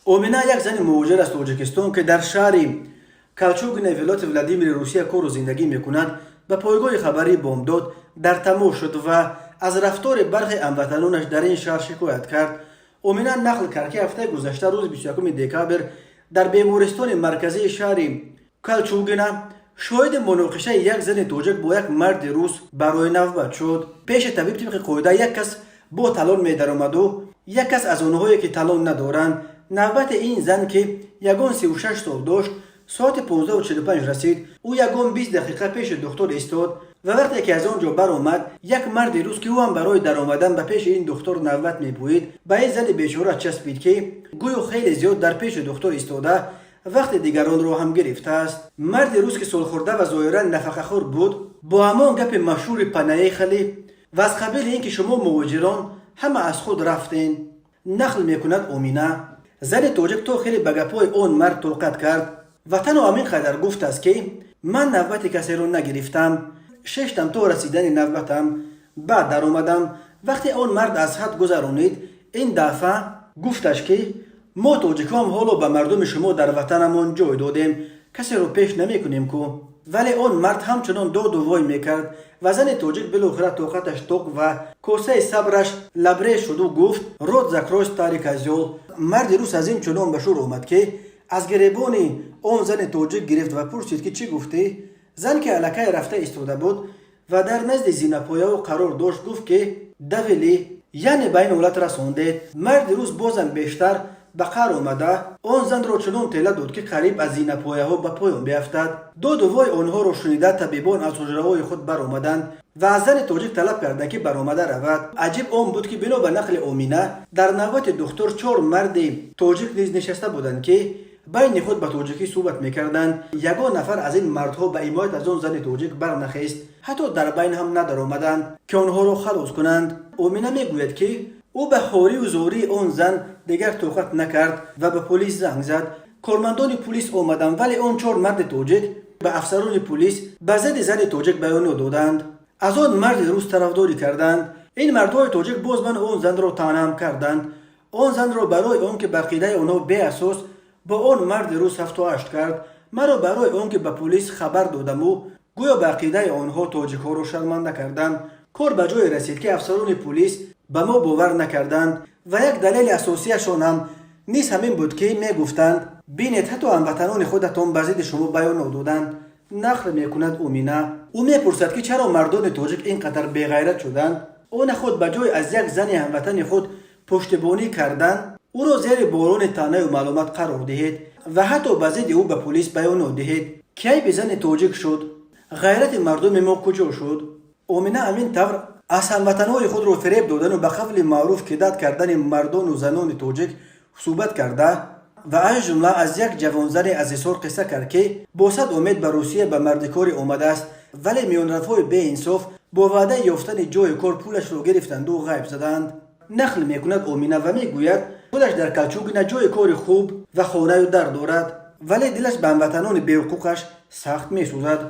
Омина як зани муҳоҷир аз Тоҷикистон, ки дар шаҳри Калчугино, вилояти Владимири Русия кору зиндагӣ мекунад, ба пойгоҳи хабарии «Бомдод» дар тамос шуд ва аз рафтори бархе ҳамватанонаш дар ин шаҳр шикоят кард. Омина нақл кард, ки ҳафтаи гузашта, рӯзи 21 декабр, дар бемористони марказии шаҳри Калчугина шоҳиди муноқишаи як зани тоҷик бо як марди рус барои навбат шуд. Пеши табиб тибқи қоида як кас бо талон медаромаду як кас аз онҳое, ки талон надоранд. Навбати ин зан, ки ягон 36 сол дошт, соати 15:45 расид. Ӯ ягон 20 дақиқа пеши духтур истод ва вақте ки аз он ҷо баромад, як марди рус, ки ӯ ҳам барои даромадан ба пеши ин духтур навбат мепӯид, ба ин зани бечора часпид, ки гӯё хеле зиёд дар пеши духтур истода, вақти дигаронро ҳам гирифтааст. Марди рус, ки солхӯрда ва зоҳиран нафақахӯр буд, бо ҳамон гапи машҳури «понаехали» ва аз қабили ин ки шумо муҳоҷирон ҳама аз худ рафтен, нақл мекунад Омина. Зани тоҷик то хеле ба гапҳои он мард тоқат кард ва танҳо ҳамин қадар гуфтааст, ки ман навбати касеро нагирифтам, шештам то расидани навбатам, баъд даромадам. Вақте он мард аз ҳад гузаронид, ин дафъа гуфташ, ки мо тоҷикҳоам ҳоло ба мардуми шумо дар ватанамон ҷой додем, касеро пеш намекунем ку. Вале он мард ҳамчунон доду вой мекард ва зани тоҷик билохира тоқаташ тоқ ва косаи сабраш лабрез шуду гуфт: «Рот закрой, старый козёл». Марди рус аз ин чунон ба шӯр омад, ки аз гиребони он зани тоҷик гирифт ва пурсид, ки чӣ гуфтӣ? Зан, ки аллакай рафта истода буд ва дар назди зинапояо қарор дошт, гуфт, ки довели, яъне ба ин ҳолат расондед. Марди рус бозам бештар ба қаҳр омада, он занро чунон тела дод, ки қариб аз зинапояҳо ба поён биафтад. Доду вой онҳоро шунида, табибон аз ҳуҷраҳои худ баромаданд ва аз зани тоҷик талаб карданд, ки баромада равад. Аҷиб он буд, ки бино ба нақли Омина, дар навбати духтур чор марди тоҷик низ нишаста буданд, ки байни худ ба тоҷикӣ суҳбат мекарданд. Ягон нафар аз ин мардҳо ба ҳимоят аз он зани тоҷик барнахест, ҳатто дар байн ҳам надаромаданд, ки онҳоро халос кунанд. Омина мегӯяд, ки ӯ ба хорию зории он зан дигар тоқат накард ва ба полис занг зад. Кормандони пулис омаданд, вале он чор марди тоҷик ба афсарони пулис ба зидди зани тоҷик баёнот доданд, аз он марди рус тарафдорӣ карданд. Ин мардҳои тоҷик боз ман он занро таънаам карданд. Он занро барои он ки ба ақидаи онҳо беасос бо он марди рус ҳафтуҳашт кард, маро барои он ки ба пулис хабар додаму гӯё ба ақидаи онҳо тоҷикҳоро шарманда кардам. Кор ба ҷое расид, ки афсарони пулис ба мо бовар накарданд ва як далели асосияшон ҳам низ ҳамин буд, ки мегуфтанд: «Бинед, ҳатто ҳамватанони худатон ба зидди шумо баёнот доданд», нақл мекунад Омина. Ӯ мепурсад, ки чаро мардони тоҷик ин қадар беғайрат шуданд. Она худ ба ҷои аз як зани ҳамватани худ пуштибонӣ кардан, ӯро зери борони таънаю маълумат қарор диҳед ва ҳатто ба зидди ӯ ба пулис баёнот диҳед. Ки айби зани тоҷик шуд? Ғайрати мардуми мо куҷо шуд? Омина ҳамин тавр аз ҳамватанҳои худро фиреб додану ба қавли маъруф кидать кардани мардону занони тоҷик суҳбат карда ва аз ҷумла аз як ҷавонзане аз Ҳисор қисса кард, ки бо сад умед ба Русия ба мардикорӣ омадааст, вале миёнравҳои беинсоф бо ваъдаи ёфтани ҷойи кор пулашро гирифтанду ғайб заданд, нақл мекунад Омина ва мегӯяд, худаш дар Калчугина ҷойи кори хуб ва хонаю дар дорад, вале дилаш ба ҳамватанони беҳуқуқаш сахт месӯзад.